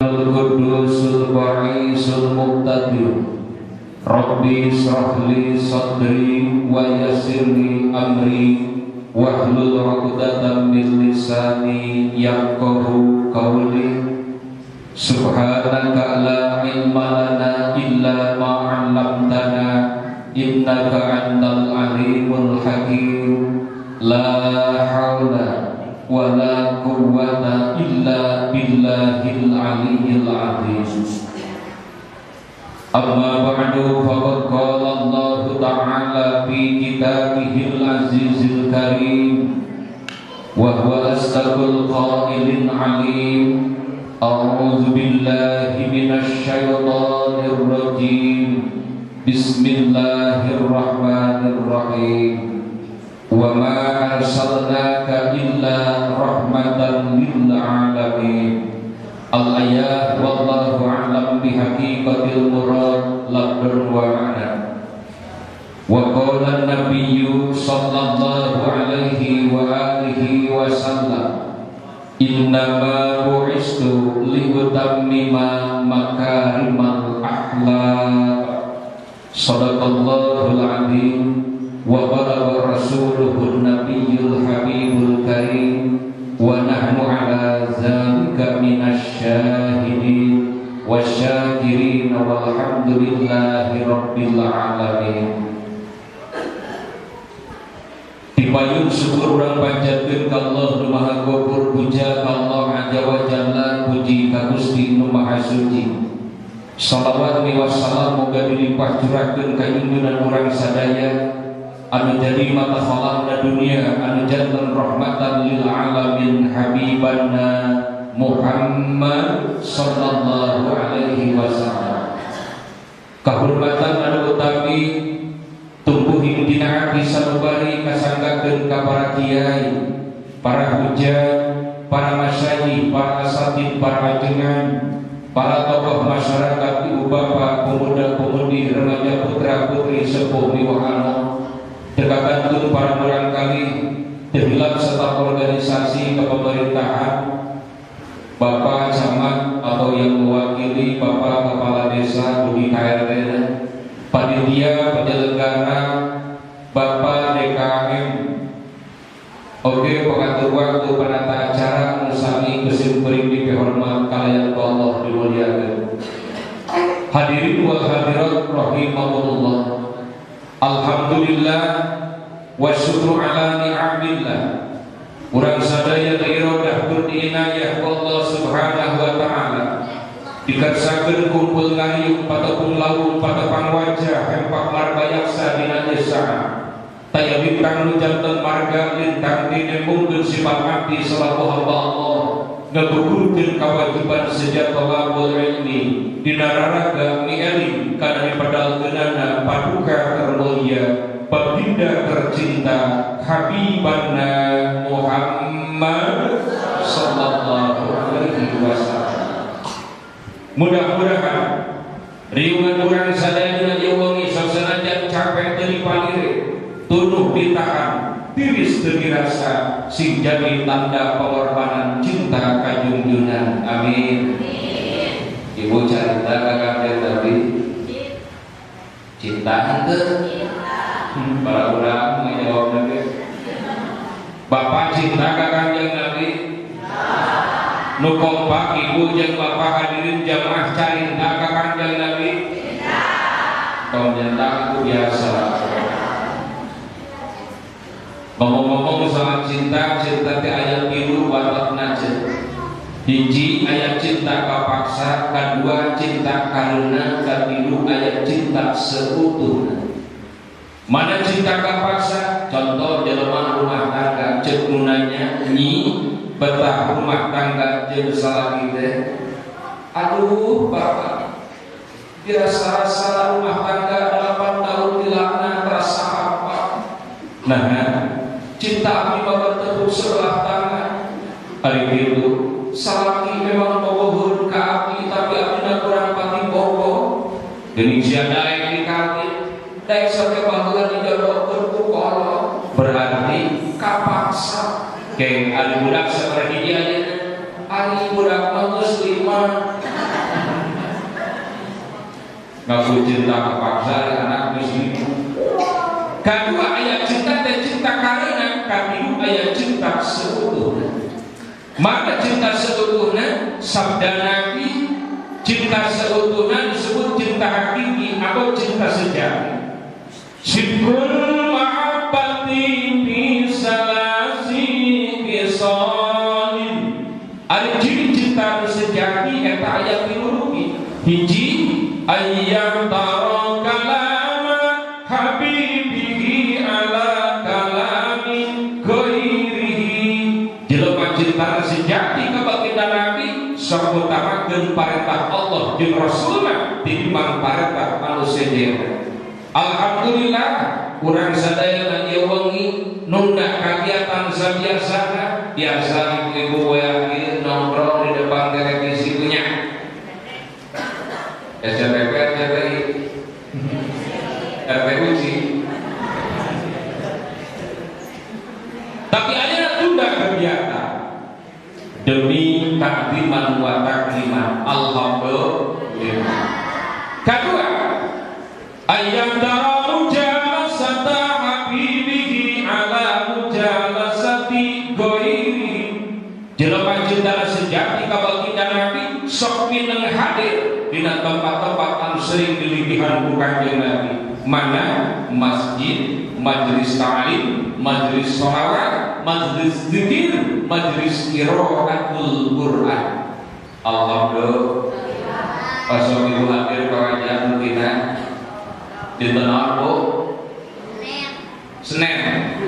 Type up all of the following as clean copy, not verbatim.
Al-Qudusul Ba'isul Muqtadir. Rabbi israh li sadri wa yassir li amri wahlul 'uqdatam min lisani yafqahu qawli. Subhanaka la ilma lana illa ma 'allamtana innaka antal alimul hakim. La hawla wa la quwwata illa billahil aliyyil azim. Amma ba'du, faqad qala Allahu ta'ala fi kitabihil azizil karim wa huwa asdaqul qailin alim. A'udzu billahi minasy syaithanir rajim. Bismillahirrahmanirrahim. Wa ma arsalnaka illa rahmatan lil alamin. Al-ayat wallahu a'lam bihaqiqatil murad lafdhan wa ma'na. Wa qala an-nabiyyu sallallahu alaihi wa alihi wa sallam, innama bu'istu liutammima makarimal akhlaq. Sadaqallahul azim wa balagha rasuluhun nabiyyul habibul karim. Wa nahnu ala dzalika minasy syahidin wasyakirin walhamdulillahi rabbil alamin. Dipayun syukur urang panjatkeun ka Allah nu Maha Ghafur, puja ka Allah azza wa jalla, puji ka Gusti nu Maha Suci. Salawat wa wassalam moga dilimpah curahkeun ka junjungan urang sadaya anu jadi mata khalaqna dunia, anu jantan rahmatan lil alamin, habibanna Muhammad sallallahu alaihi wasallam. Kahormatan anu utami tumbuhin dina ati sanubari kasanggakeun ka para kiai, para hujat, para masyayikh, para asatid, para ajengan, para tokoh masyarakat, ibu bapak, pemuda-pemudi, remaja putra putri, sepuh miwah anom, dekatkan para murangkali, terhilap staf organisasi kepemerintahan, Bapak Camat atau yang mewakili Bapak Kepala Desa Budi KRT, panitia penyelenggara, Bapak DKM, oke pengatur waktu penata acara sami kesimpuling dipihormat kalayan Allah dimuliakan. Hadirin wal hadirat rahimakumullah. Alhamdulillah wa syukru ala ni'amillah. Urang sadaya irodah berdiinayah Allah subhanahu wa ta'ala. Dikersakeun kumpul ngariung patepung lawung patepang wajah hempak marbayaksa dina desa. Taya bintang nu janten marga lintang dinembungkeun sifat abdi selaku hamba Allah. Ngagugurkeun kawajiban sejatolabul ilmi dina raraga mieling kana dipedalkeunana paduka termulia baginda tercinta habibanna Muhammad sallallahu alaihi wasallam. Mudah-mudahan riungan urang sadaya dina ieu wengi sanajan capek teu dipalire, tunuh ditahan, tiris teu dirasa, sing jadi tanda pengorbanan cinta ka junjungan. Amin. Ibu carita ka kanjeng Nabi cinta henteu? Para urang ngajawab ge. Bapak cinta ka kanjeng Nabi? Nu kompak ibu jeung bapak hadirin jamaah carita ka kanjeng Nabi? Tong nyentang itu biasa. Ngomong-ngomong soal cinta, cinta teh aya tilu watakna. Hiji aya cinta kapaksa, kadua cinta karena, katilu aya cinta seutuhna. Mana cinta kapaksa? Contoh jelema rumah tangga ceuk nu nanya, nyi betah rumah tangga jeung salaki teh. Aduh bapak, dirasa-rasa rumah tangga 8 tahun dilakna rasa apa? Nah, cinta abdi mah bertepuk sebelah tangan. Ari kitu, salaki memang bogoheun ka abdi tapi abdina kurang pati bogoh. Geuning sia daek dikawin, daek sampe baheula dijodohkeun ku kolot. Berarti kapaksa. Keng ari budak sabaraha hiji ayeuna? Ari budak mah geus 5. Ngaku cinta kepaksa anak muslim. Kedua ayat cinta dan cinta karena, katilu ayat cinta seutuhna. Maka cinta seutuhna sabda Nabi, cinta seutuhna disebut cinta hakiki atau cinta sejati. Syukur mahabbati fi salasi kisalin. Ada ciri cinta sejati eta aya tilu rupi. Hiji ayyam tara kalama habibihi ala kalami ghairihi. Jelema cinta sejati ka baginda Nabi sok ngutamakeun parentah Allah jeung Rasulna tinimbang parentah manusia jero. Alhamdulillah urang sadayana ieu wengi nunda kagiatan sabiasana, biasa ibu-ibu we nongkrong di depan televisi punya SCTV, RCTI, RTUC. Tapi ayeuna tunda kegiatan demi takdiman wa takliman. Alhamdulillah. Kedua, ayyam tara mujalasata habibihi ala mujalasati ghairihi. Jelema cinta sejati ka baginda Nabi sok mineng hadir dina tempat-tempat anu sering dilinggihan ku Kanjeng Nabi. Mana masjid, majelis ta'lim, majelis sholawat, majelis zikir, majelis qiraatul Quran. Alhamdulillah. Pasok ibu hadir pengajian rutina dinten naon, Bu? Senin.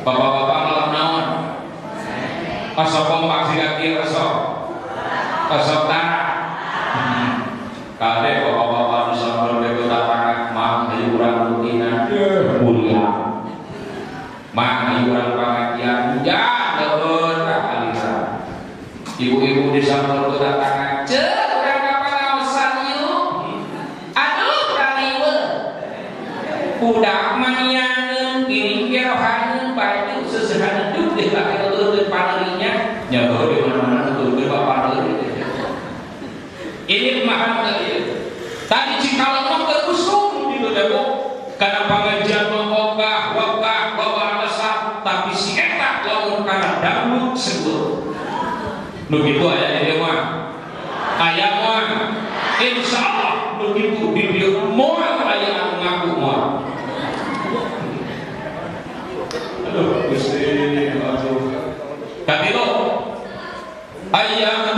Bapak-bapak malam naon? Pasok kompak siga kieu sok. Pasok tanah. Kade bapak-bapak nu sampun bego tangan mah hayu urang rutina mulia. Mah hayu urang pangajian hujan leueur ka. Ibu-ibu di sampun kedatangan, "Ceu, urang ka pangaosan yuk." Aduh, raliweuh. Budak manianeun, piring kerohaneun, baju seseuhaneun duk deh pake leueur paneurinya. Nya heuh di mana-mana nuturkeun bapak paneuri. Ini pemahaman tadi. Tadi Cikalong mah keur usum gitu teh, Bu. Kana pangajian mah ogah, wegah, bawa alasan, tapi si eta lamun kana dangdut sebut. Nu kitu aya di dieu mah. Aya moal. Insyaallah nu kitu di dieu moal aya anu ngaku moal. Aduh, Gusti, aduh. Katilu ayyam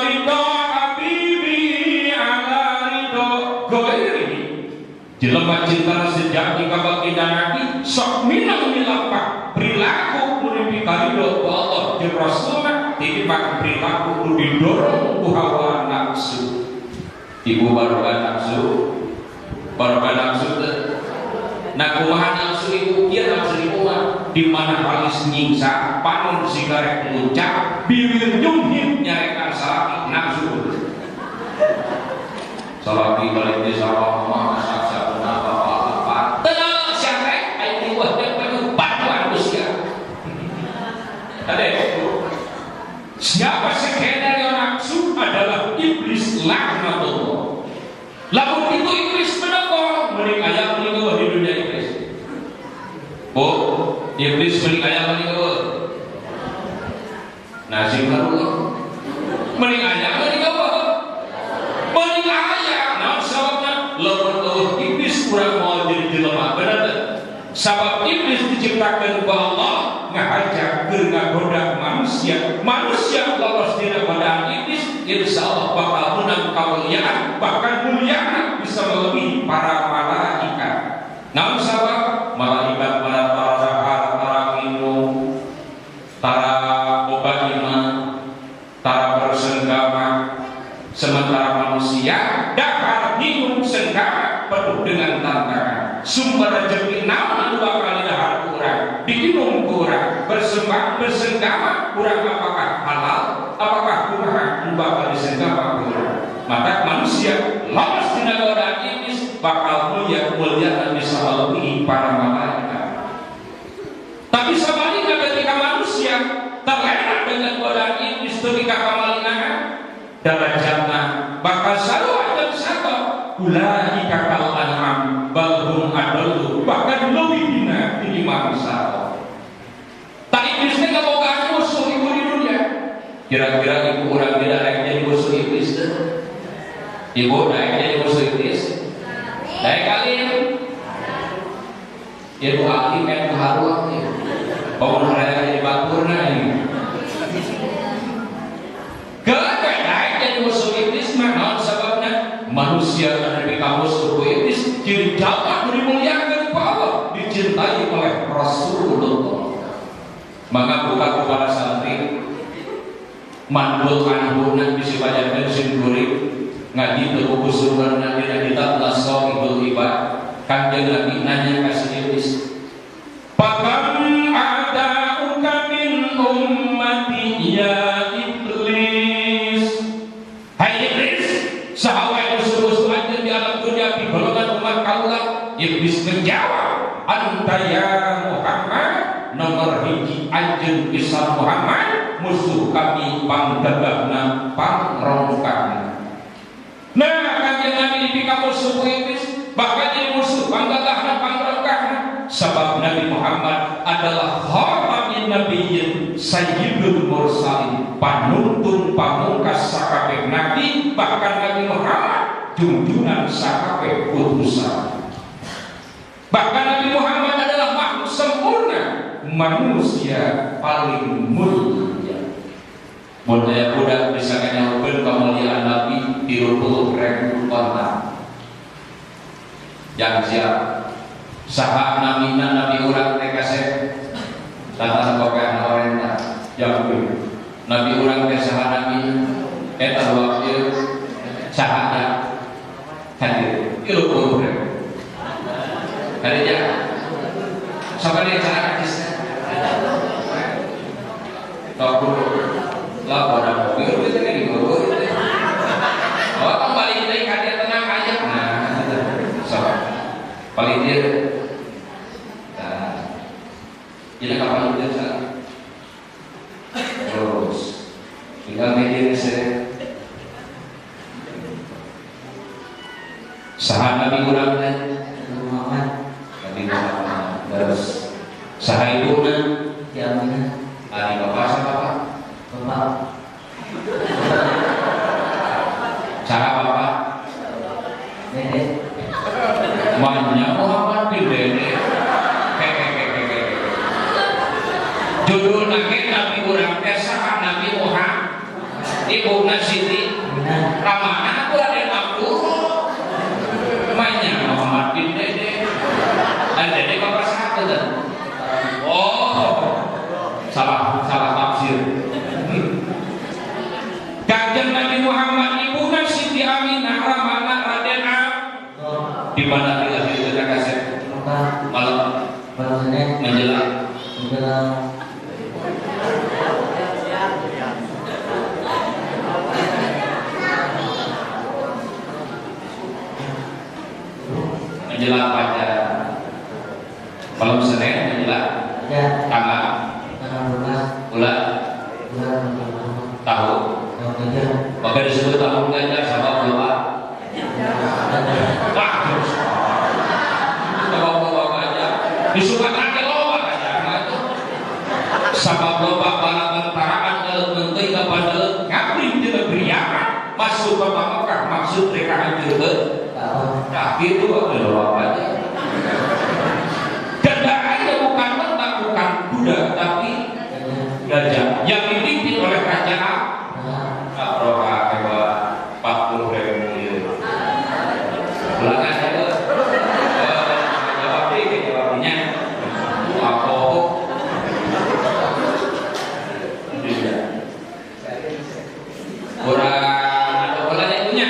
ridha habibi ala ridha ghairihi. Jelema cinta sejati ka baginda Nabi sok minang milapak perilaku nu dipikaridho ku Allah jeung Rasulna tinimbang perilaku nu didorong ku hawa nafsu. Ibu baroga nafsu, baroga nafsu teh. Nah kumaha nafsu ibu kieu nafsu ibu mah di mana halis nyingsa, panon sigarek ngucap, bibir nyumhit nyarekan salaki nafsu. Salaki balik di sawah mah masak sabuna bapak-bapak. Tenang sia teh aya diweuh teh penuh bantuan ku sia. Ade. Siapa skenario nafsu adalah iblis laknatullah. Lamun itu iblis menekor, mending aya mending eueuh di dunia iblis. Bu, iblis mending aya mending eueuh. Nah, sing karunya. Mending aya mending eueuh. Mending aya, naon sababna? Lamun eueuh iblis urang moal jadi jelema, bener teu? Sabab iblis diciptakeun ku Allah ngahajak keur ngagoda manusia. Manusia lolos dina godaan iblis, insyaallah bakal menang kemuliaan, bahkan muliana bisa melebihi para malaikat. Namun sabab malaikat para dahar, para minum, para boga iman, para bersenggama. Sementara manusia dahar, minum, senggama penuh dengan tantangan. Sumber rezeki naon anu bakal didahar ku urang, diminum ku urang, bersenggama urang apakah halal, apakah kumaha nu bakal disenggama ku urang. Maka manusia lolos dina godaan iblis bakal mulia dan bisa melebihi para malaikat. Tapi sebaliknya ketika manusia terlena dengan godaan iblis ketika kamalingan derajatna bakal sarua jeung sato ulaika Kira-kira ibu urang ge daek jadi musuh iblis teh? Ibu daek jadi musuh iblis? Daek alim. Ibu alim kan haruang ieu. Pamun haraya jadi baturna ieu. Keun daek jadi musuh iblis mah naon sababna? Manusia anu dipikamusuh ku iblis jadi jalma nu dimuliakeun ku Allah, dicintai oleh Rasulullah. Maka buka ku para santri mandul anhuna bisi pajankeun sim kuring ngaji teu buku sumberna dina kitab Lasaqidul Ibad. Kanjeng Nabi nanya ka si iblis, "Pakam a'da'uka min ummati ya iblis?" Hai iblis, saha wae musuh-musuh anjeun di alam dunia di golongan umat kaula? Iblis menjawab, "Anta ya Muhammad, nomor hiji anjeun pisan Muhammad, musuh kami panggagahna pangrongkahna." Nah, kanjeng Nabi dipika musuh iblis, bahkan jadi musuh panggagahna pangrongkahna. Sebab Nabi Muhammad adalah khatamin nabiyyin sayyidul mursalin, panuntun pamungkas sakabeh nabi, bahkan Nabi Muhammad junjungan sakabeh utusan. Bahkan Nabi Muhammad adalah makhluk sempurna, manusia paling mulia. Mun aya budak bisa nyaurkeun kemuliaan Nabi 30.000 kontak. Yang siap saha namina nabi urang teh kasep tata kopean orenta yang nabi urang teh saha namina eta wakil saha da hadir 30.000. Hadir ya sampai dia cara kacisna tak lah pada mobil itu kan di bawah itu. Oh, kan balik deui ka dieu tenang aja. Nah, sok. Paling dia. Nah. Jadi kapan dia salah? Terus tinggal media saya. Saha nabi urang teh? Muhammad. Nabi Muhammad. Terus saha ibuna? Ki Aminah. Ari bapak saha bapak? Bapak. Saha bapak? Dede. Manya Muhammad bin Dede. Hehehehe. Judulna ge Nabi urang teh saha Nabi Muhammad. Ibuna Siti Ramana Raden Abdullah. Manya Muhammad bin Dede. Dan Dede bapak saha teh? Oh. Salah tafsir. Kanjeng Nabi Muhammad ibuna Siti Aminah Ramana Raden Abdullah. Di mana dilahirkan kasep? Malam menjelang menjelang pada malam Senin menjelang ya. Tanggal 12 bulan tahun gajah. Maka disebut tahun gajah sama doa. Wah, terus sama doa gajah di Sumatera ke loba gajah itu sama loba bala tentaraan kalau menteri kepada ngabri di negeri Yaman masuk ke Mekah maksud mereka hancurkan. Nah, itu loba gajah. Kendaraannya bukan mentah, bukan kuda, tapi gajah yang dipimpin oleh Raja Abraha hebat 40.000 ieu. Ulangan hebat. Jawab deui jawabnya. Apa? Iya. Urang ada bolanya punya.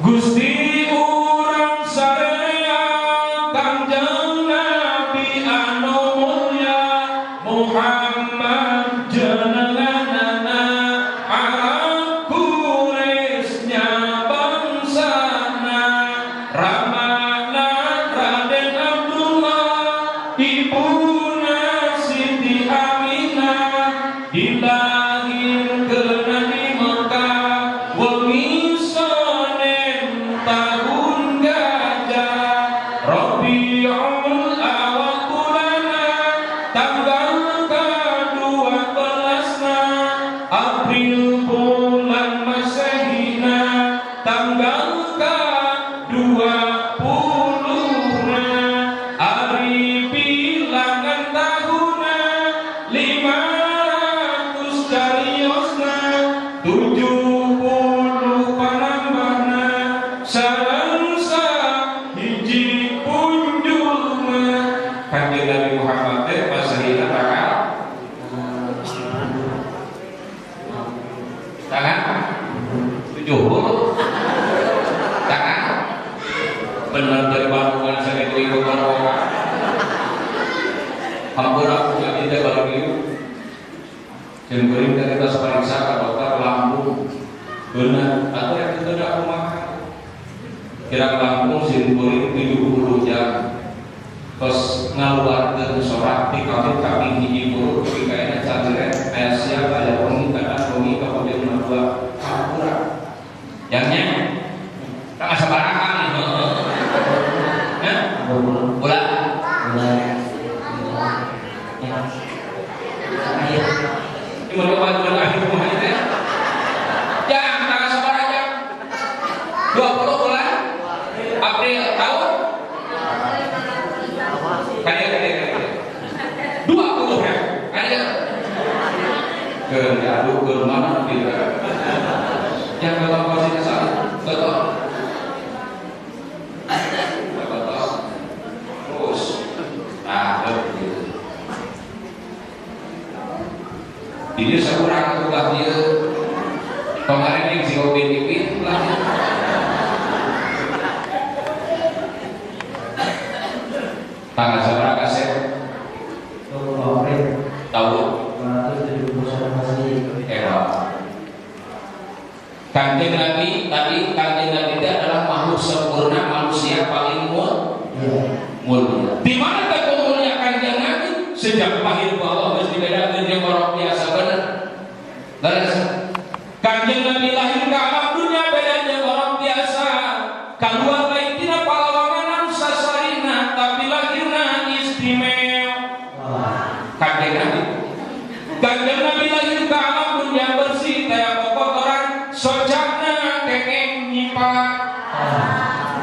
Gusti urang sarea Kanjeng Nabi anu mulya Muhammad jenenganana Arab Quraisy bangsana Ramana Raden Abdullah ibuna Siti Aminah dilahirkeun di Mekah wengi Senin tahun gajah Rabiul Awal bulana tanggal ke-12 na 70 panambahna sareng hiji punjulna. Kanjeng Nabi Muhammad teh masehina tanggal 70 tanggal bener dari Bandungan sakitu ieu baroka hampura ku jadi teh baru ieu jeung kuring teh kita sapariksa ka dokter lambung bener atuh rek teu da kumaha kira lambung sin kuring 70 jam tos ngaluarkeun sorak ti kami kaping hiji buruk tapi kayaknya canggiret aya siap aya wengi kadang wengi kapodeun mah dua hampura jangnya tanggal sabaraha nih ya bulan ini mau coba bulan akhir kumaha teh jang tanggal sabaraha jang 20 bulan April tahun kali 20 ya kali ke diaduk ke mana gitu yang kalau posisi salah betul terus nah gitu ini sekurang ulah dia kemarin yang si OBDP lah. Tanggal sabaraha kasep? 20 April tahun 271 Masehi. Kanjeng Nabi tadi, Kanjeng Nabi itu adalah makhluk sempurna, manusia paling mulia. Di mana kemuliaan Kanjeng Nabi? Sejak lahir Allah geus dibedakeun jeung orang biasa bener. Leres. Kanjeng Nabi lahir ke alam dunia beda jeung orang biasa. Kaluar lain tina palawangan sasarina tapi lahirna istimewa. Kanjeng Nabi. Kanjeng Nabi lahir ke alam dunia bersih taya kotoran socakna kengeng nyipak.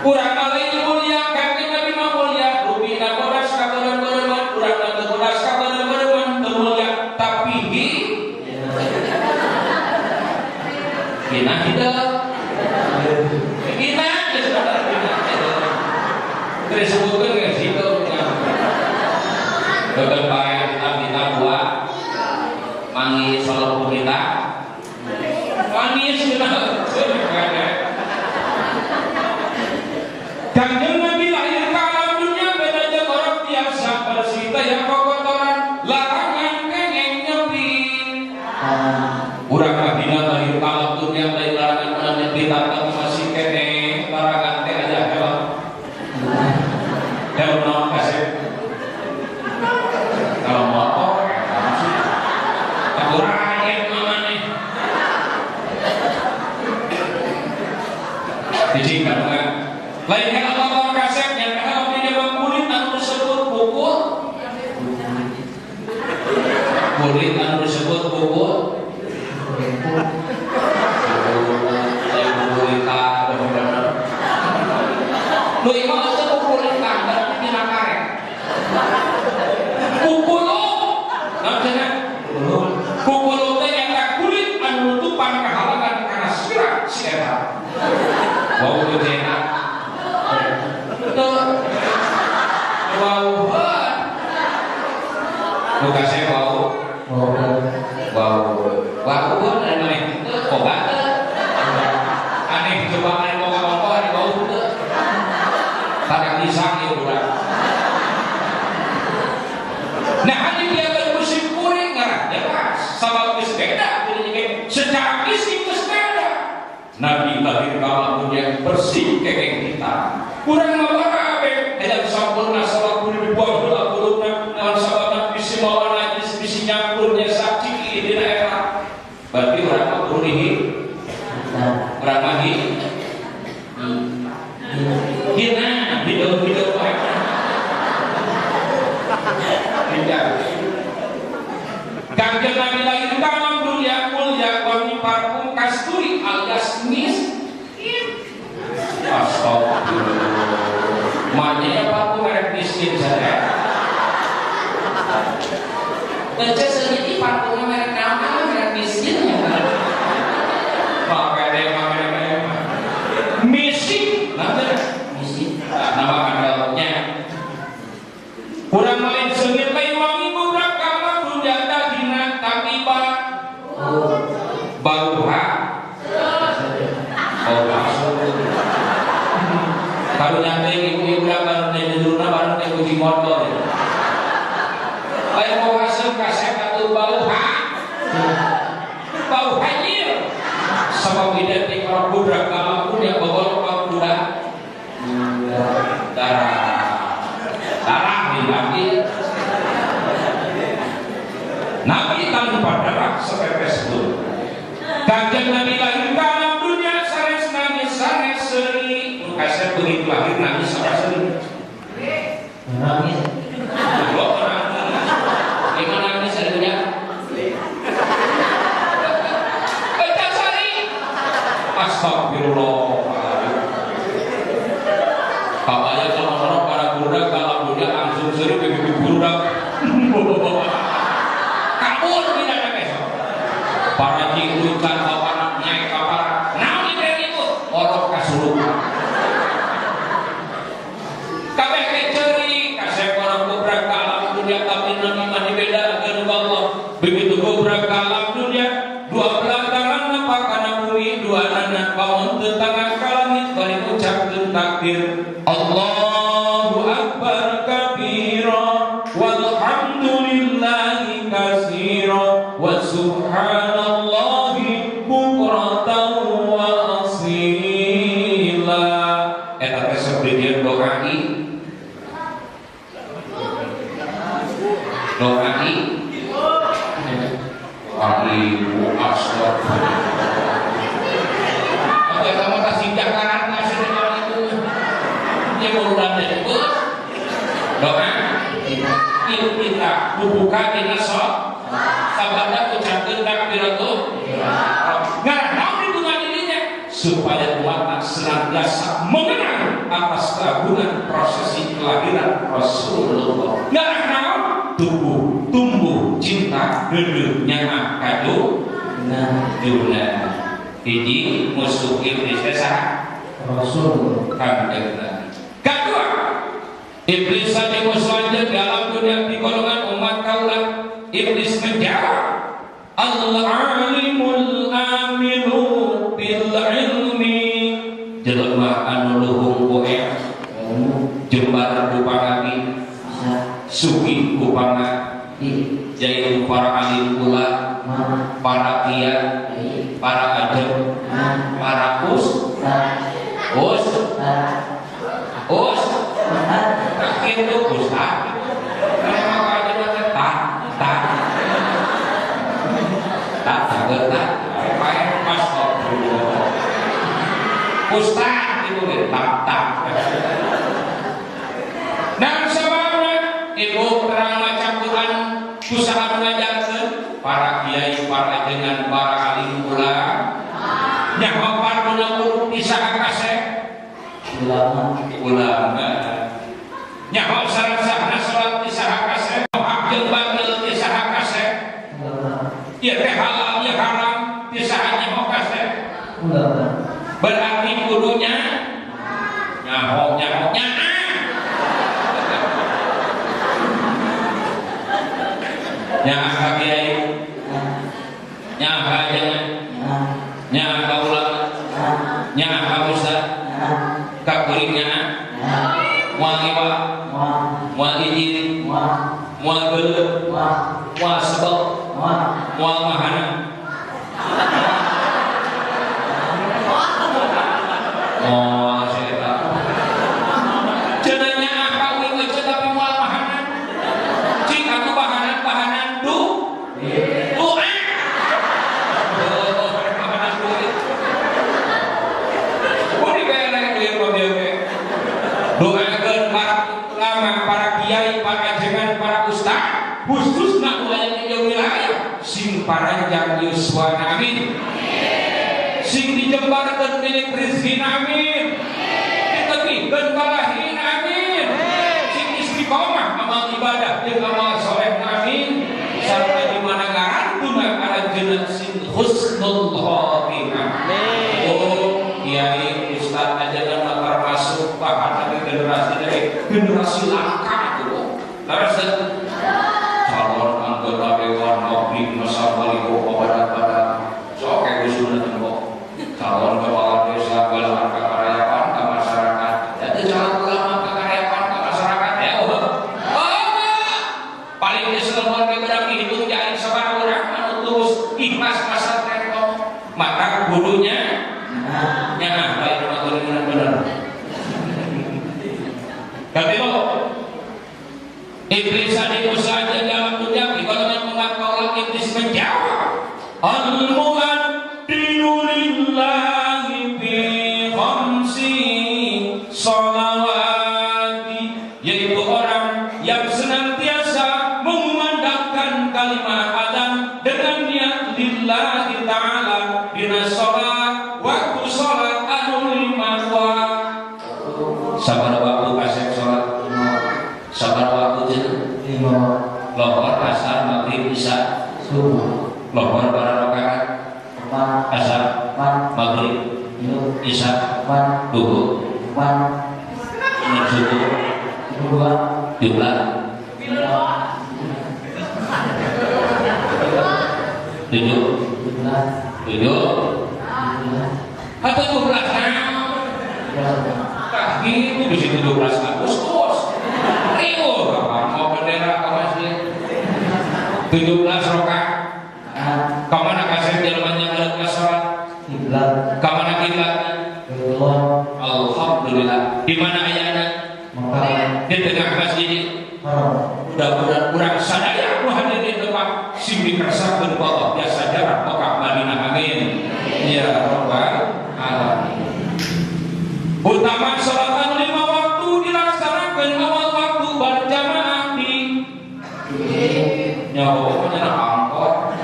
Urang lain mulia Kanjeng Nabi mah mulia rupina bodas kabeureuman urang teu bodas kabeureuman teu mulia tapi hi hina hideung hina geus bener hina disebutkeun geus hideung betul bae kita dua manggis salah kita manis benar. Kanjeng Nabi lahir ke alam dunia beda jeung orang biasa bersih teh kotoran larangan kengeng nyepi. Urang mah dina lahir ke alam dunia lain larangan nyepi tapi masih keneh larangan teh aja helm. Helm naon kasep? Kalau motor kurang maneh. Jadi kandungan lain helm motor kasep yang helm di dalam kulit anu disebut pupuk kulit anu disebut pupuk nu ieu mah teu kukulita berarti dina karet kukulu naon cenah kukulu teh eta kulit anu nutupan kahalangan kana sirah si eta. Wau jena teu wau nu kasep wau wau wau aneh boga teu aneh coba aneh boga ongkoh aneh bau teu tarak pisang ieu urang. Nah hanya dia musim kuring ngarah jelas sabab geus beda secara fisik geus beda. Nabi lahir ka dunia bersih kekeng kita. Kurang mabarabe hayang sampurna salat kudu dibuang heula kuluna naon sababna bisi mawa najis bisi nyampur nyesa ciki dina eta. Berarti urang mah kudu dihi urang mah hi hina hideung-hideung wae. Kanjeng Nabi lahir ka alam dunia mulia wangi parfum kasturi alias miskin. Astagfirullah. Makanya parfum merek miskin saja. Baca sendiri parfumnya merek naon merek miskin ya. Sabab identik orang budak kalau punya bogor orang budak darah darah diambil. Nabi tanpa darah sepetes pun. Kanjeng Nabi lahir ke alam dunia sanes nangis sanes seri. Kasih begitu lahir nangis sama seri. Nangis. Lo nangis. Gimana nangis serinya? Baca sari. Astagfirullah. Katanya kalau orang para budak kalau budak langsung seri begitu budak. Kabur tidak ada besok. Para jinglukan para naik kapal. Naon itu ibu? Orok kasurupan. Kabeh keceri kasep orang gobrak ke alam dunia tapi nabi mah dibedakeun ku Allah. Begitu gobrak ke alam dunia dua belantaran napak kana bumi dua anak bangun teu tangah ka langit bari ngucapkeun takbir. Allahu akbar kabira walhamdulillahi katsira wa subhanallahi bukratan wa asila. Eta teh sok dijieun doa doa ibu astagfirullah. Oke, kamu tak singgah kanan ngasih orang itu. Dia mau udah jadi bos. Doa ibu kita bubuka dina sok sabada ucapkeun takbiratul ngarah naon dibuka dirinya supaya umat senantiasa mengenang atas keagungan prosesi kelahiran Rasulullah. Ngarah naon tubuh tumbuh cinta deudeuh nyaah kadu juna. Hiji musuh iblis teh saha? Rasul. Kanjeng Nabi. Kadua, iblis saja musuh anjeun dalam dunia di golongan umat kaula. Iblis menjawab, Al-alimul amilu bil ilmi. Jelema anu luhung ku ilmu, jembar ku pangati, sugih ku pangati, yaitu para alim kula, para kiai, para ajeng, para us, us, us, itu ustad. Kalau aja tak, tak, tak, tak, tak, pas ustad itu tak, tak. Dan sebabnya ibu terang maca Quran, usaha mengajarkan para kiai, para ajengan, para alim kula, nyaho parduna bisa kaseh ulama, ulama. Nyaho sareng sahna salat bisa kaseh, hak jeung batil bisa kaseh. Ulama. Ieu teh halal ieu haram bisa nyaho kaseh. Ulama. Berarti kudunya nyaho nyaho nyaah. Nyaah ka kiai, nyaah ka ajengan, nyaah ka ulama, nyaah ka ustad, ka kuring nyaah, moal iwa, moal izin, moal geuleuh, moal sebel, moal mahana. Moal eta. Cenah nyaah ka uing euceut tapi moal mahana. Cing atuh bahanan-bahanan du. Doa. Oh, bahanan duit. Kudu dibere duit mah bieu ge. Doakeun para ulama, para kiai, para ajengan, para ustad, khususna nu aya di wilayah sing paranjang yuswana amin. Sing dijembarkeun milik rezeki amin. Ditebihkeun balahin amin. Sing istiqomah amal ibadah jeung amal soleh amin. Sarta di mana ngarantuna aranjeunna sing husnul khotimah. Oh, kiai ustad ajengan mah termasuk bahan generasi dari generasi langka itu. Terus calon anggota dewan negeri masa baliho pada sok kayak usulna tembok. Calon kepala desa galangan kakarayapan ke masyarakat. Jadi calon ulama kakarayapan ke masyarakat ya oh. Oh, paling diselenggar berarti hitung jari sabaraha urang anu terus ikhlas pasantren maka Maka kudunya nyaah lain maturin bener. Katilu iblis adi usaha dalam dunia kalau mengapa iblis menjawab al-mu'addinu lillahi bi khamsi sholawati, yaitu orang yang senantiasa mengumandangkan kalimat adzan dengan niat lillahi ta'ala dina sholat waktu sholat anu lima waktu. Sabar waktu kasep sholat, sabar waktu jeung lima lohor asar maghrib isya subuh, lohor para rakaat empat asar empat maghrib tilu isya empat duhur empat subuh dua jumlah tujuh tujuh atau 17 nah gitu di situ 17 Agustus riuh mau bendera ke masjid 17 rakaat. Kamana kasep jelema nyanggeut sholat kiblat, kamana kiblatna alhamdulillah. Di mana ayana Mekah di tengah masjid. Haram mudah-mudahan urang sadaya nu hadir di tempat sing dikersakeun ku Allah biasa jarak Mekah Madinah, amin ya rabbal alamin. Utama salat lima waktu dilaksanakan awal waktu berjamaah di nyawa nya angkot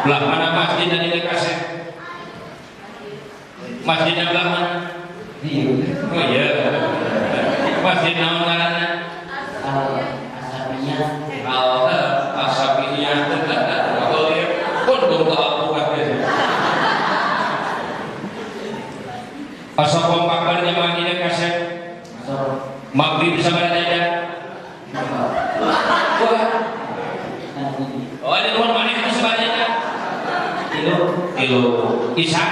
belah mana masjid dan ini kasih masjidnya belah mana? Oh iya masjid naon ngaranna? Al-Asabiyah. Al-Asabiyah. Pun kudu alquran biasa. Asa kompak berjamaah di kasep. Maghrib sabaraha aja? Wah. Oh, ada luar mana itu sabaraha aja? Tilu. Tilu. Isya.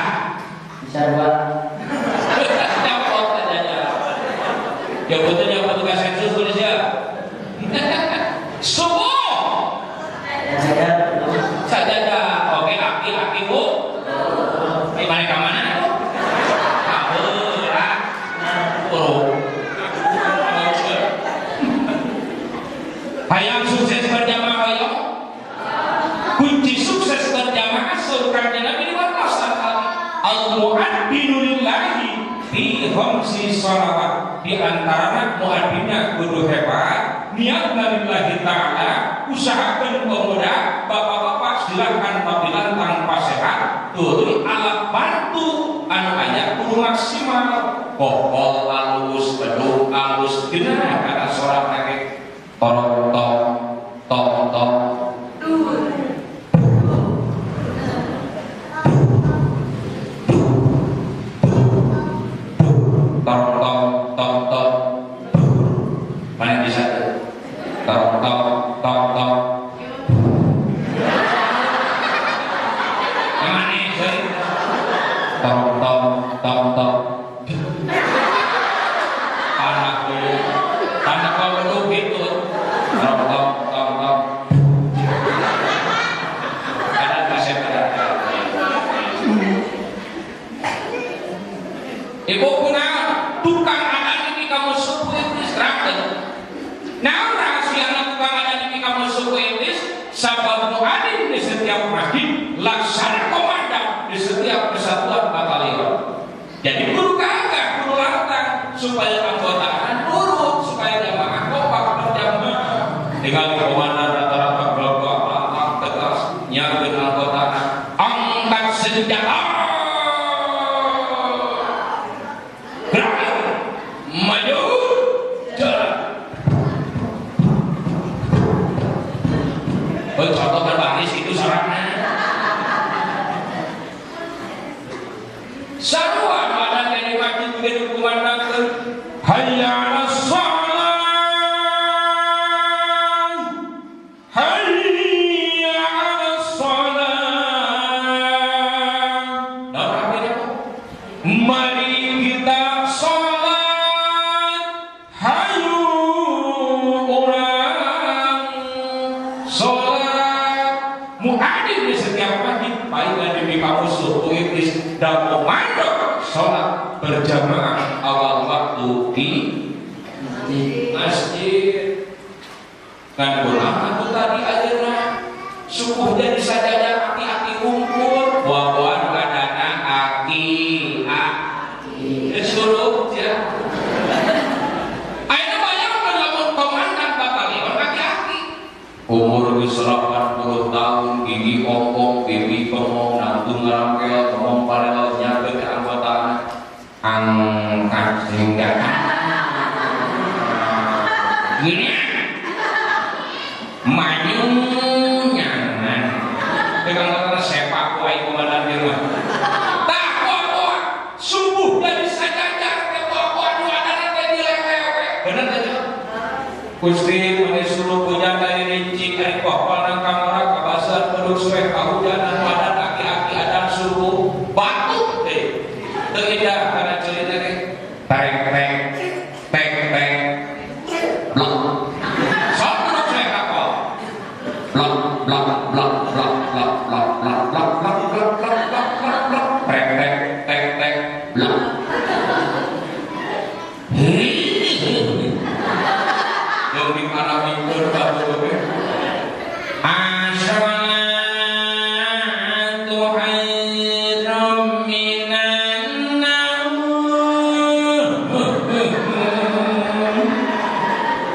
Isya dua. Capot aja. Ya betul yang petugas sensus Indonesia. Subuh. Sajadah. Oke, aki-aki bu. Mereka mana? Kabeura. Urung. Hayang sukses berjamaah hoyong. Kunci sukses berjamaah surkanya Nabi di wartosan al-mu'addinu lillahi fi khamsi sholawat. Di antaranya mu'addinnya kudu hebat, niat lillahi ta'ala, usahakan pemuda, bapak-bapak silakan tampilan tanpa sehat, tuluy alat bantu anu aya kudu maksimal. Kokol alus, beduk alus, geunah kana sholat kakek. Torong tong tong tong. Torong tong tong tong. Mana bisa? Torong tong tong tong. Mana sih? Torong tong tong tong. Anak dulu, anak kau dulu gitu. Torong tong tong tong. Ada kasih ada. Ibu kuna tukang adan ini kamu suku iblis terangkan. Nah rahasia tukang adan ini kamu suku iblis sabab muadin di setiap masjid laksana komandan di setiap kesatuan batalion. Jadi kudu kagak kudu lantang supaya anggota nurut supaya jamaah kompak berjamaah. Dengan komandan rata-rata kelompok lantang tegas nyiapkeun anggota angkat senjata. Maju jalan. Oh, contoh berbaris itu sarana. Sarua badan yang dimaksud juga dikumandangkan. Hayya 'alas shalah, hayya 'alas shalah. Nah, artinya mari kita sholat, hayu orang sholat. Muadin di setiap masjid paling demi Berjamaah awal waktu di masjid. Kan kunaon atuh tadi ayeuna subuh jadi sajadah aki-aki unggul, buah-buahan kadana aki aki. Suruh ya. Ayeuna bayangkeun lamun komandan batalion aki-aki. Umur geus 80 tahun, gigi ompong, bibi bengong, nangtung ngarangkel, bengong parelot nyakeun ke anggotana. Angkat senjata. Gini. Maju nyaman. Dengan kata sepak ku aing komandan di rumah. Tah buah-buah subuh jadi sajajar teh buah-buah nu adana teh dilewe. Bener teh? Gusti meni suruh punya dari rinci ari pohon kamora kabasan peduk suwe kahujanan wadan aki-aki adan subuh batuk teh. Teu indah kana cerita teh. Teng teng teng teng blok. Sok peduk suwe kakol. Blok blok blok blok blok blok blok blok blok blok blok blok blok blok teng teng teng teng blok. Demi para minggur baru As-salatu khairum minan naum.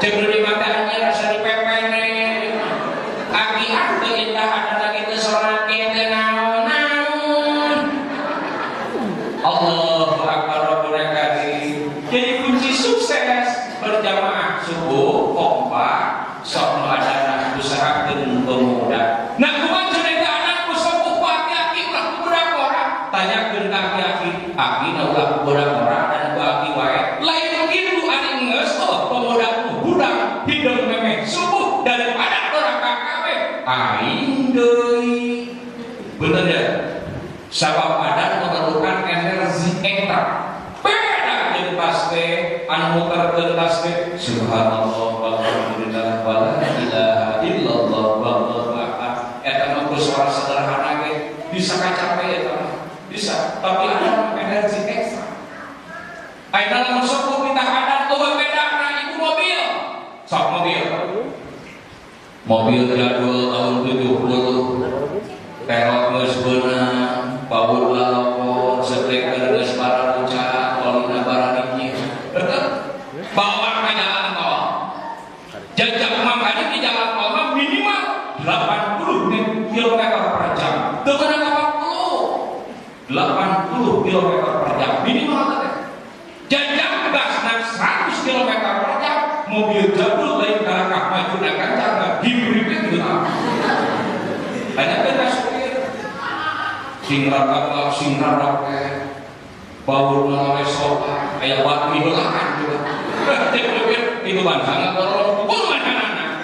Cek di matanya rasa dipepene. Aki aku indah ada lagi teu salat teu naon-naon. Allahu akbar Rabbul karim. Jadi kunci sukses berjamaah subuh kompak sok nu adana usahakeun pemuda. Nah kumaha cerita anakku sepuh ku aki-aki ulah ku budak ora? Tanyakeun ka aki-aki, aki na ulah ku budak ora dan ku aki wae. Lain kitu ari geus oh pemuda ku budak hideung memeh subuh daripada orang KKW. Aing deui. Bener ya? Sabab adan memerlukan energi ekstra. Beda jeung tasbih, anu muterkeun tasbih subhanallah walhamdulillah wala ilaha illallah wallahu akbar. Eta mah ku suara sederhana ge bisa kacape eta mah. Bisa, tapi ada energi ekstra. Ayeuna lamun subuh kita adan eueuh bedana ibu mobil. Sok mobil. Mobil jadul tahun 70. Terok geus beunang, paur lalokon, setreker geus pararuca, olina bararinyir. Bawa ke jalan tol. Jajak makanya di jalan tol mah minimal 80 km per jam. Teu meunang 80. 80 km per jam minimal teh. Jajak gasna 100 km per jam, mobil jadul lain karakah maju na kancang hibridnya gitu tah. Hanya kita supir sing rakak sing raroke baur ngalawe sopa aya batu heulaan gitu. Cek supir itu bangsa ngorong pun macanana.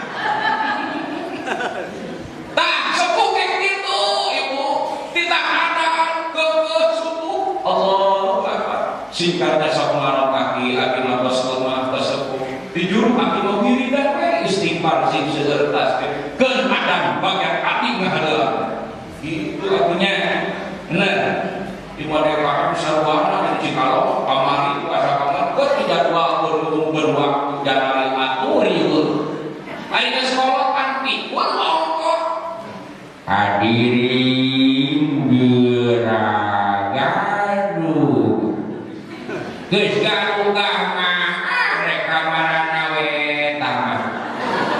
Tah sepuh kayak gitu ibu ditahanan keukeuh subuh Allahu akbar. Singkatnya sok ngarok kaki aki mah tos lemah tos sepuh dijuru aki mah wiridan we istighfar sing seueur tasbih keun adan bagian ati ngahadeung. Itu akunya bener di mana sarwana di Cikalong kamari asa kamar geus dijadwalkeun ngumumkeun waktu janari atuh rieuh. Ayeuna sekolah kan pikun ongkoh. Hadirin geragaduh. Geus garugah mah rek kamarana we tah mah.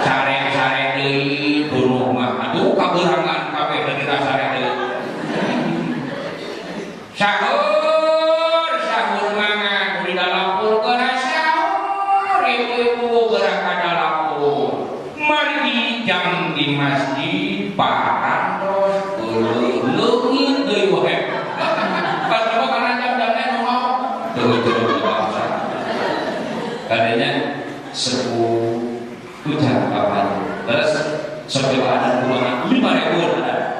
Sare-sare deui bunuh mah atuh kabeurangan kabeh dari sare deui. Sahur, sahur mangan di dapur geura sahur, ibu-ibu geura ka dapur. Mari jam di masjid parantos leungit deui wae. Pas kana jam-jamna nu teu bangsa. Kadenya sepuh hujan kapan. Terus sampai ada kumaha 5.000 ada.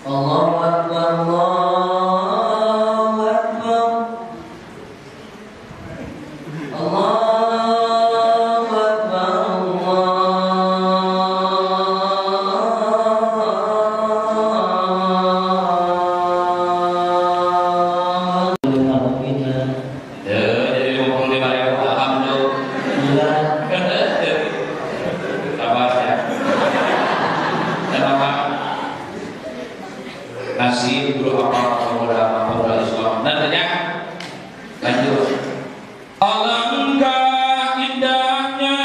Allahu akbar, Allahu akbar. Allahu akbar, Allahu Alhamdulillah. Sabar ya. Kenapa? Nasi guru apa pemuda Islam. Dan tanya lanjut. Alangkah indahnya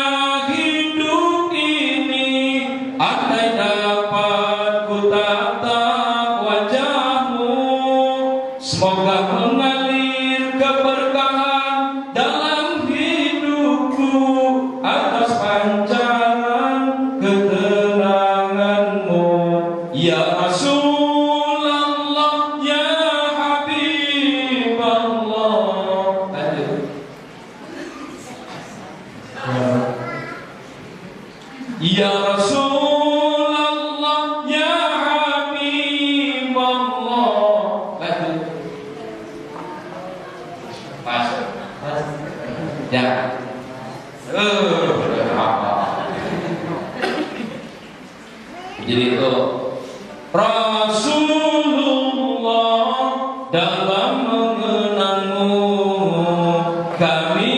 hidup ini, andai dapat ku tatap wajahmu. Semoga mengalir keberkahan dalam hidupku atas pancaran ketenanganmu. Ya Rasulullah, ya Habib Allah. Lanjut. Ya Rasulullah, ya Habib Allah. Lanjut. Pas. Ya. Apa? Jadi itu Rasulullah dalam mengenangmu kami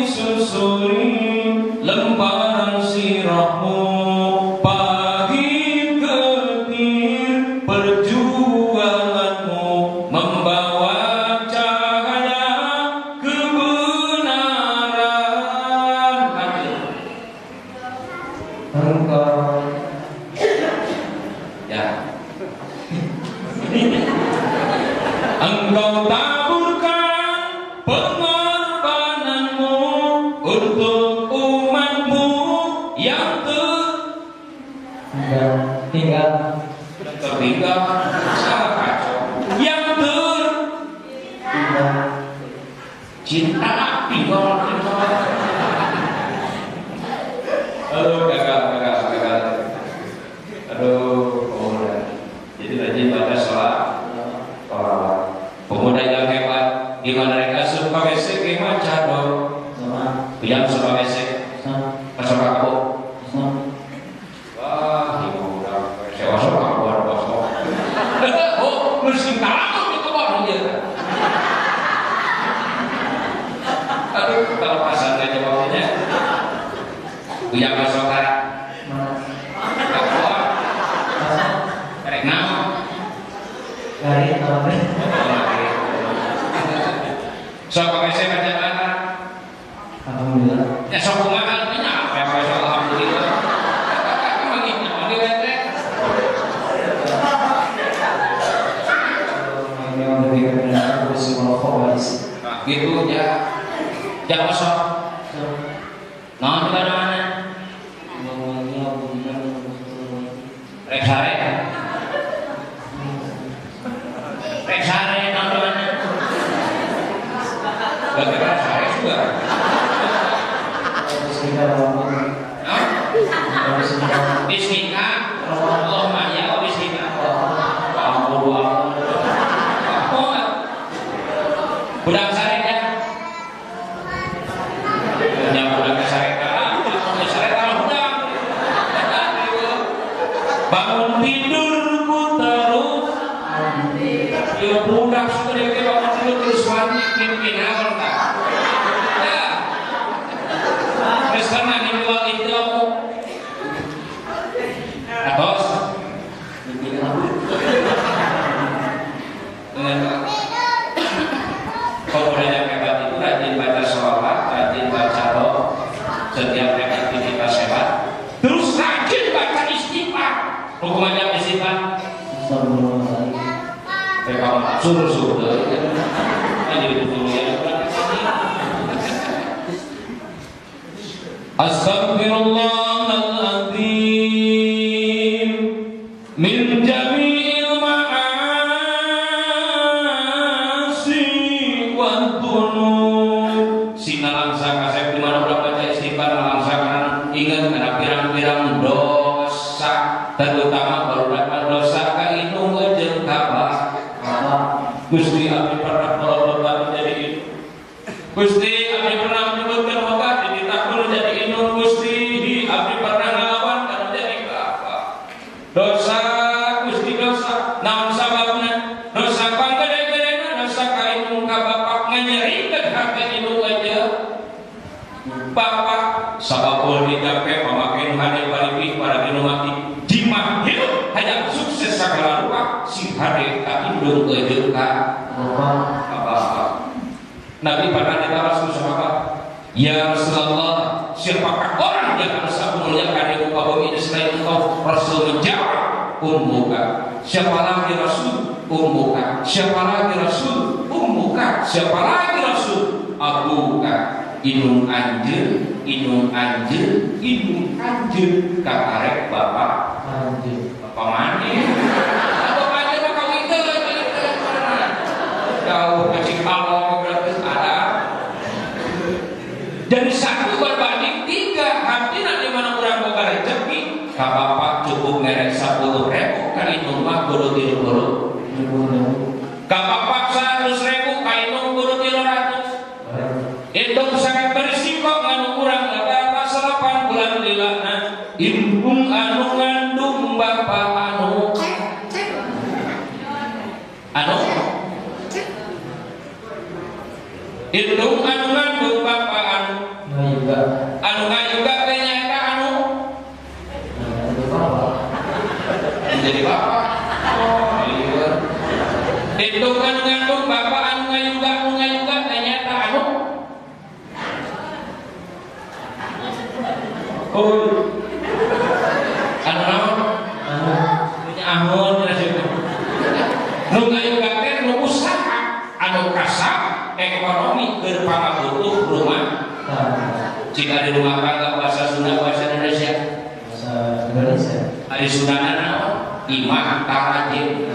susuri lembaran sirahmu, pahit getir perjuanganmu membawa cahaya kebenaran. Engkau. Ya. Engkau taburkan pengorbananmu untuk umatmu yang tertinggal, tertinggal, salah kacau, yang tertinggal, cinta tinggal. Aduh, gagal. Aduh, pemuda. Jadi rajin baca sholat. Pemuda yang hebat, gimana mereka suka besek, gimana cadok, yang suka besek, masuk aku. Wah, ibu udah, saya masuk aku ada bosok. Oh, mesti kamu di kebun dia. Aduh, kalau pasang aja waktunya, yang masuk arah. Rek naon? Lari naon? Sok pakai saya baca mana? Alhamdulillah. Ya sok kumaha nya apa yang alhamdulillah. Emang ini naon deui teh? Nah, gitu ya. Jangan sok. Naon juga mana? Rek sare. Rek sare naon mana? Bagaimana sare juga? Bismillah. Allahumma ya bismillah. Allahu akbar. Budak sare ya. Yang budak sare sare kalau budak. Bangun tidurku terus. Ya budak sudah dia bangun tidur terus mandi mimpi naon tah. Ya. Terus karena dibuang itu aku. Atos. Pemuda yang hebat itu rajin baca sholawat, rajin baca doa, setiap aktivitas hebat. Terus rajin baca istighfar. Hukumannya istighfar. Suruh-suruh. Jadi betul ya. Astagfirullahaladzim min jami'il ma'asi wa dzunub. Sina langsa kasep di mana urang baca istighfar langsa kana ingat kana pirang-pirang dosa, terutama barudak dosa ka indung jeung ka bapa. Gusti abdi pernah kolot jadi itu. Gusti abdi pernah menyebutkan waka jadi takul jadi indung. Gusti abdi pernah Bapak sababul dijape pamake nu hade balipih para nu mati jimah hidup hayang sukses sagala rupa si hade ka indung eujeun ka bapak. Nabi pernah ditawas ku sahabat, ya Rasulullah, siapakah orang yang harus aku muliakan di muka bumi ini selain engkau? Rasul menjawab, ummuka. Siapa lagi Rasul? Ummuka. Siapa lagi Rasul? Ummuka. Siapa lagi Rasul? Abuka. Indung anjeun, indung anjeun, indung anjeun kakarek bapak anjeun. Bapak maneh? Bapak anjeun mah kawiteun, jauh ke Cikalong berarti ada. Dari 1 berbanding 3, artinya di mana urang boga rezeki, ka bapak cukup ngerek 10.000, ka indung mah kudu 30.000. Ka bapak 100.000, ka indung kudu 300. Indung sangat berisiko anu urang bapak 8 bulan lilana, indung anu ngandung bapak anu anu indung anu ngandung bapak anu anu ngayuga teh nyaeta anu menjadi bapak. Oh iya. Indung anu ngandung bapak anu ngayuga teh nyaeta anu oh anu naon anu punya ahun dina nu ngayuga teh nu usaha anu kasar ekonomi keur pangabutuh rumah. Jika di rumah tangga bahasa Sunda bahasa Indonesia. Bahasa Indonesia. Ari Sundana naon? Imah taraje.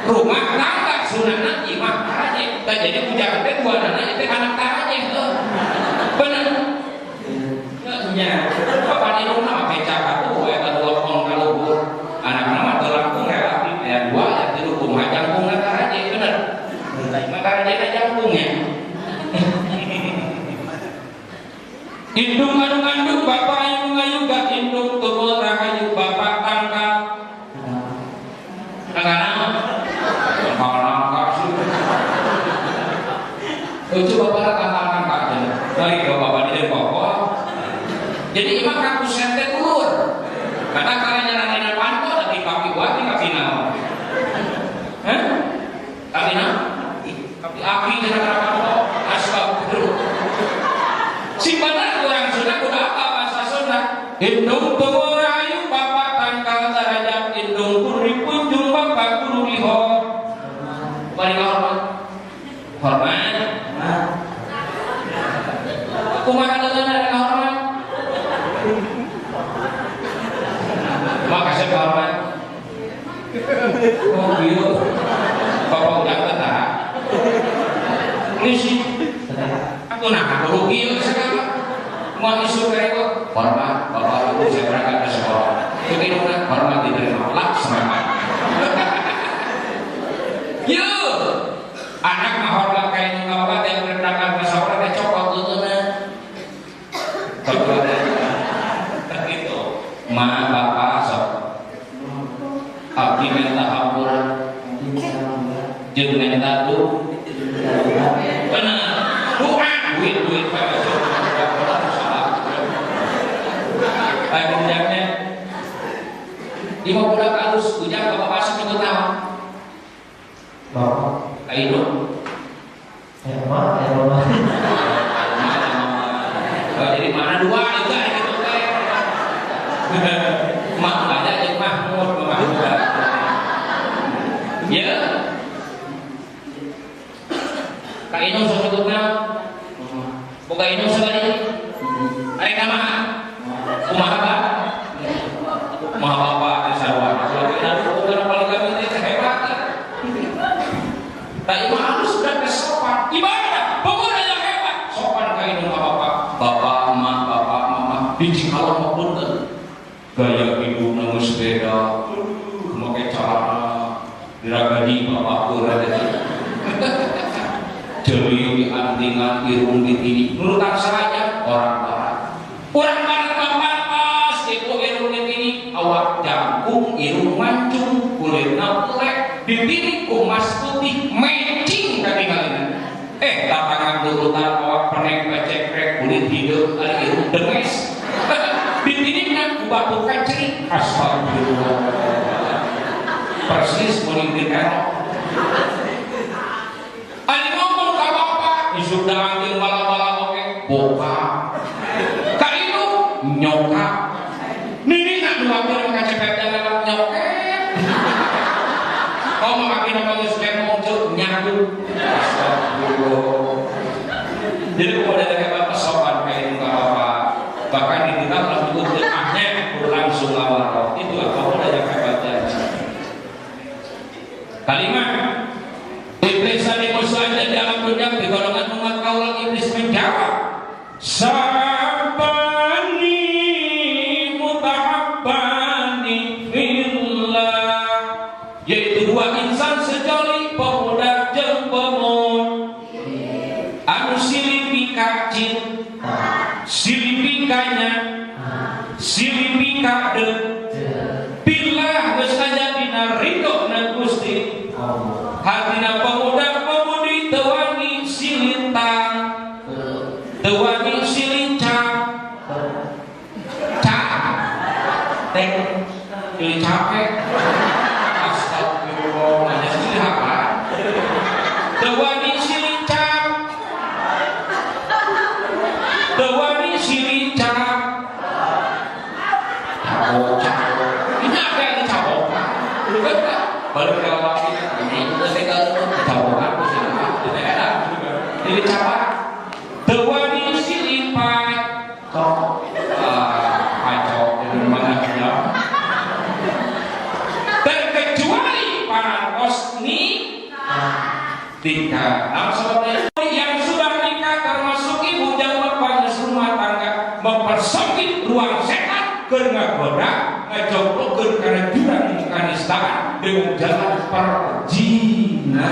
Rumah tangga Sundana imah taraje. Tah jadi ujang teh duanana teh anak taraje heuh. Bener. Nya. Bapak indungna mah kecap atuh eta telepon ka luhur. Anakna mah teu langkung relatif aya 2 aya 3 kumaha jangkungna taraje bener. Imah taraje na jangkungnya. Indung anu ngandung bapak anu ngayuga indung tumul rahayu bapak tangkal. Tangkal naon? Tangkal nangka sih. Lucu bapak tangkal nangka aja. Baik bapak di pokok. Jadi imah kakusen teh ulur. Karena kalau nyaranina panto lagi kaki buat kaki naon? Hah? Kaki naon? Kaki aki cenah panto asbab kudu. Si bener kurang Sunda kudu apa bahasa Sunda? Indung tumul rahayu bapak tangkal darajat indung kudu dipunjung bapak kudu dihormat. Bari hormat. Hormat. Kumaha leungeun ada hormat? Makasih hormat. Oh iya. Bapak udah teh. Lisi. Aku nah aku rugi sekarang. Mau isu kereko hormat bapak ibu saya berangkat ke sekolah. Begitu hormat diterima laksanakan. Yo, anak mah hormat ka indung ka bapak teh berangkat ke sekolah teh cokot leungeunna. Gitu. Ma bapak sok. Abdi minta hampura. Jeung minta tuh. Bener. Doa duit pak kayak ujangnya lima budak halus ujang bapak pasang ikut naon bapak kayak itu ya mama ya mama jadi mana dua juga gitu teh mak aja jeung Mahmud Mahmud ya Kak Inung sok nyebut naon? Boga Inung sabari? Arek kumaha? Kumaha ba? Kumaha bapak teh sarua. Bukan paling kami teh hebat. Tah ieu halus dan sopan. Ibadah, pemuda yang hebat. Sopan ka indung ka bapak. Bapak, emak, bapak, mama di Cikalong mah punten. Gaya hidupna geus beda. Make celana diragadi bapak urang teh. Jeli di antingan irung di tini nurutan saja orang barat. Orang barat mah pas itu irung di tini awak jangkung irung mancung kulitna pelek di tini kumas putih matching katingalina. Tatangan nurutan awak penek pecekrek kulit hideung ari irung denges. Ditiningna ku batu kacrik. Astagfirullah. Persis meuning di terok. Ari ngomong ka bapak, isuk daang jeung bala-bala oge bokap. Ka indung nyokap. Ninina nu hampir kacepet jalan nyokep. Kau memakai nama geus kemong ceuk nyaku. Astagfirullah. Jadi kepada hebat sopan kayak muka bapak. Bahkan di kita telah disebut ahnya langsung awal. Itu apa udah yang hebatnya. Kalimat iblis tadi musuh di dalam dunia di golongan umat kaulah iblis menjawab sabani mutahabbani fillah, yaitu dua insan sejoli pemuda jeung pemud anu silih pikacin silih pikanya silih pikadeung billah geus aya dina ridho na Gusti. Hatina pemuda pemudi teu wani silintang teu wani silincang cak teng silih capek. Astagfirullah, nanya silih apa? Teu wani silincang teu wani silincang cabok cabok ini apa yang dicabokan? Balik ke laki ini cabokan jadi capak teu wani silih pacok pacok di mana ya terkecuali parantos nikah. Nah, yang sudah nikah termasuk ibu yang berpanjang rumah tangga mempersempit ruang setan keur ngagoda ngajongklokeun kana jurang kanistaan dengan jalan perzinahan.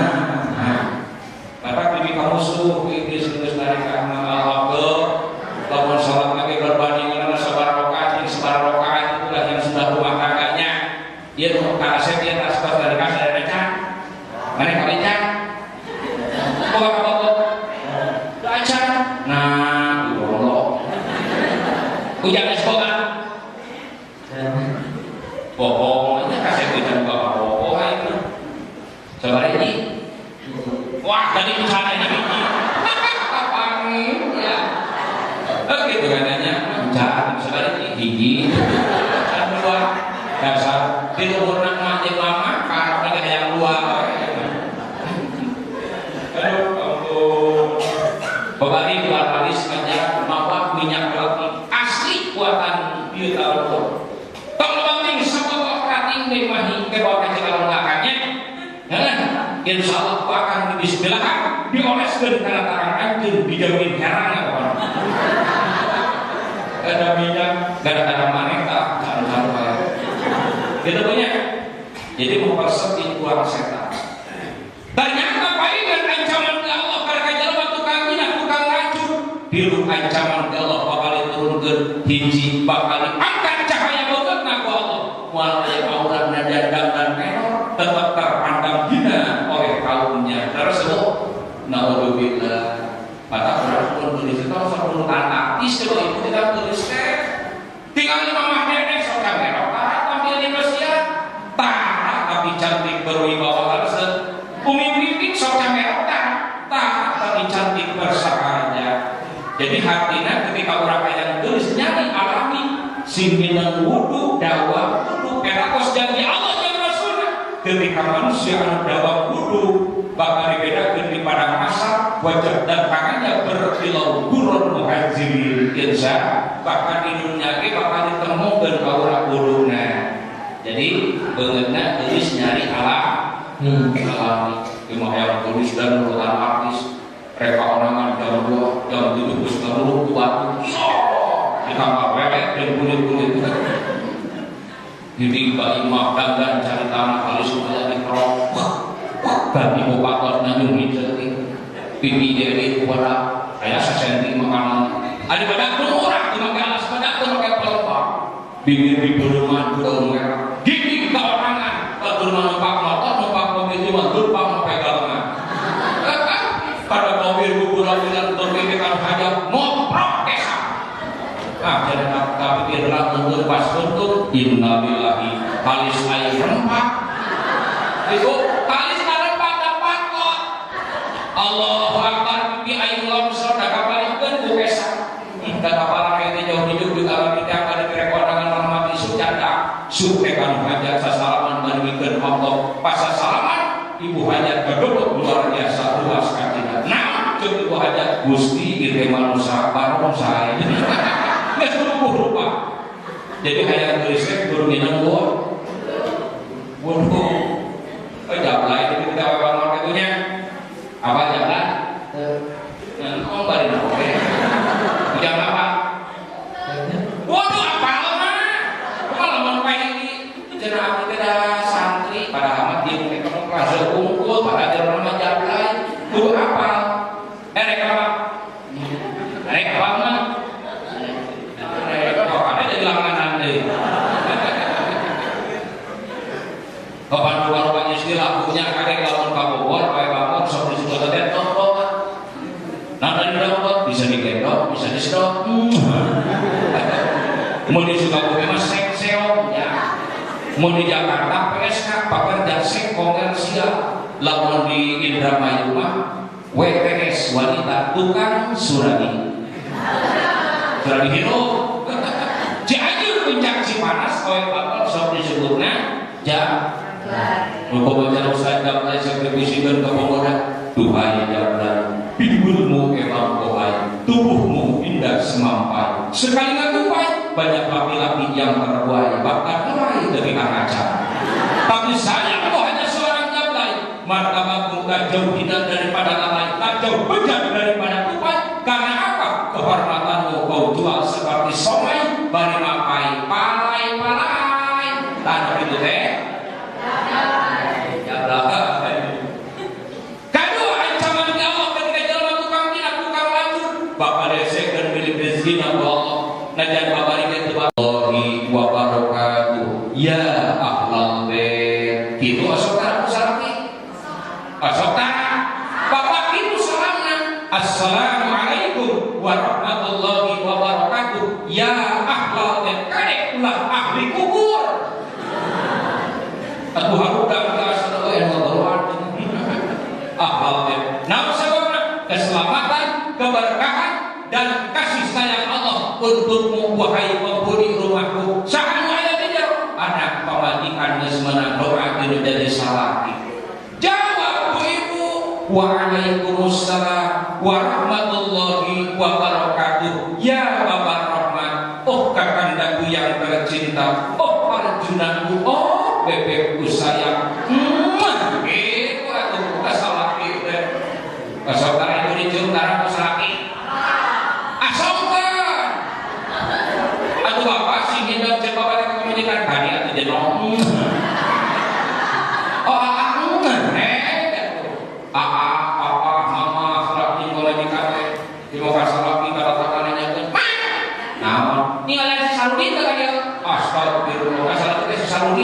Bapak bibi kamu suruh iblis geus narik ka Allah lamun salat lagi berbandingan sabar rakaat jeung sabar rakaat itulah yang sudah rumah tangganya. Ieu nu karasep ieu tas pas dari ka ada can. Mana kali can? Boga kabogo. Acan. Nah, Allah. Ujang geus boga. Bohong, ini kasih hujan bapak bohong itu. Sabar ini. Wah, tadi bicara ini biji. Kapan ya? Gitu kan nanya, bicara sabar ini hiji. Kan dua. Dasar di luhurna mah jeung mama karep yang dua. Aduh, ampun. Babari dua halis aja mawa minyak roti asli buatan bieu taun. Insya Allah akan dibismillah dioleskan karena tarang anjir dijamin herangnya kawan. Ada minyak, gara-gara maneh tak jangan gitu punya. Jadi mempersempit uang setan. Ternyata palingan ancaman ke Allah karena jelema tukang minyak tukang racun. Tilu ancaman ke Allah bakal diturunkeun hiji bakal diangkat cahaya beungeutna ku Allah. Moal aya auratna dandang dan teror tetap terpandang hina oleh kaumnya. Tersebut naudzubillah. Mata orang pun tulis itu sok artis kalau ibu tidak tulis teh. Tinggal mamah dedek sok kamera tampil di Indonesia tah tapi cantik berwibawa harus. Umi pipit sok kamera tah tapi cantik bersahaja. Jadi hatinya ketika orang yang tulis nyari alami sing minang wudu dawa wudu eta kos janji Allah dan Rasulna. Ketika manusia anu dawa wudu bakal dibedakeun di padang masa wajah dan tangannya berkilau gurun muhajirin insa bahkan di dunia ge bakal ditemukeun ka urang wuduna. Jadi beungeutna geulis nyari alami imah hayang tulis dan nurutan artis reka orangan jam 2 jam 7 geus ngaluluh ku batu di kamar wewe dan kulit-kulit jadi ka imah dandan cari tanah halus supaya dikerok ganti bopak nanyung hijau pipi dari kepada saya sesenti makanan ada badak murah di make alas badak tuh pakai pelepah bibir di perumahan kurang merah gigi ke orangan batur numpak motor numpak mobil lima lupa sampai galengan pada mobil buburan bilang berpikir hajat moprok Ah jangan kapikir lah mundur pas untuk innalillahi kalis air rempah. Ibu kalis rempah dapat kok. Allahu akbar pipi aing longsor da kapalikeun ku kesak. Da kapalang teh jauh di jugjug alam teh kada direkodangan rahmat isu canda. Sup teh kanu hajat sasalaman bandingkeun Allah. Pas sasalaman ibu hajat gadodok luar biasa luas kacina. Nah, ceuk ibu hajat Gusti ieu teh manusia barongsai. Geus rubuh rupa. Jadi hayang geulis teh kudu nginang bodoh. Oh jablay itu kita apa kitu nya? Apa jablay? Oh bari oke. Jam apa? Waduh apal mah. Kumaha lamun pae di cenah abdi teh da santri padahal mah dieu teh kamu kelas unggul padahal dia mah jablay. Kudu apal. Rek apa? Rek apa mah? Rek kok ada jadi langganan deui. Kapan rupa-rupanya istilah punya kadek lamun ka Bogor kae bangun sok disebut teh tok. Nah dari robot bisa digendong, bisa disedot. Mau di Sukabumi mah sek-seong ya. Mau di Jakarta PSK pekerja seks komersial. Lamun di Indramayu mah WTS wanita tukang suradi. Suradi hirup. Cianjur puncak Cipanas koe bakal sok disebutna jam. Rupa baca usaha jablay sakrifisikeun ka Bogor. Duhai jablay. Pinggulmu emang kohai, tubuhmu indah semampai. Sekali ngakupai, banyak laki-laki yang terbuai, bahkan mulai dari ngaca. Tapi sayang kau hanya seorang jablay. Martabatmu tak jauh hina daripada lalai, tak jauh bejat daripada tupai. Karena apa? Kehormatanmu kau jual seperti somai, bari mapai, palai palai. Tanah itu teh. Jablay. Bapak desekeun milik rezeki Allah najan babarikeun teu Allahi wa barakatuh ya ahlal bait kitu osok tah salaki osok tah bapak kitu salamna assalamualaikum warahmatullahi wabarakatuh ya ahlal bait kadek ulah ahli kubur atuh harudang ka asal ahlal bait naon sababna keselamatan keberkahan dan kasih sayang Allah untukmu wahai penghuni rumahku. Saha nu aya di jero? Anak pamajikan geus meunang doa teu jadi salaki. Jawab bu ibu, waalaikumsalam warahmatullahi wabarakatuh. Ya Bapak Rahman, oh kakandaku yang tercinta, oh Arjunaku, oh bebekku sayang. Gitu atuh ka salaki teh. Kasok tara ibu dicium tara ku salaki. Asongkeun. Atuh bapak sing hindar ceuk bapak teh pamajikan kadi atuh jenong. Oh aa aa papa mama salaki pamajikan teh di muka salaki kata-kata nanyakeun. Naon? Ningali si Sarudi teh ka dieu. Astagfirullah, salaki teh si Sarudi.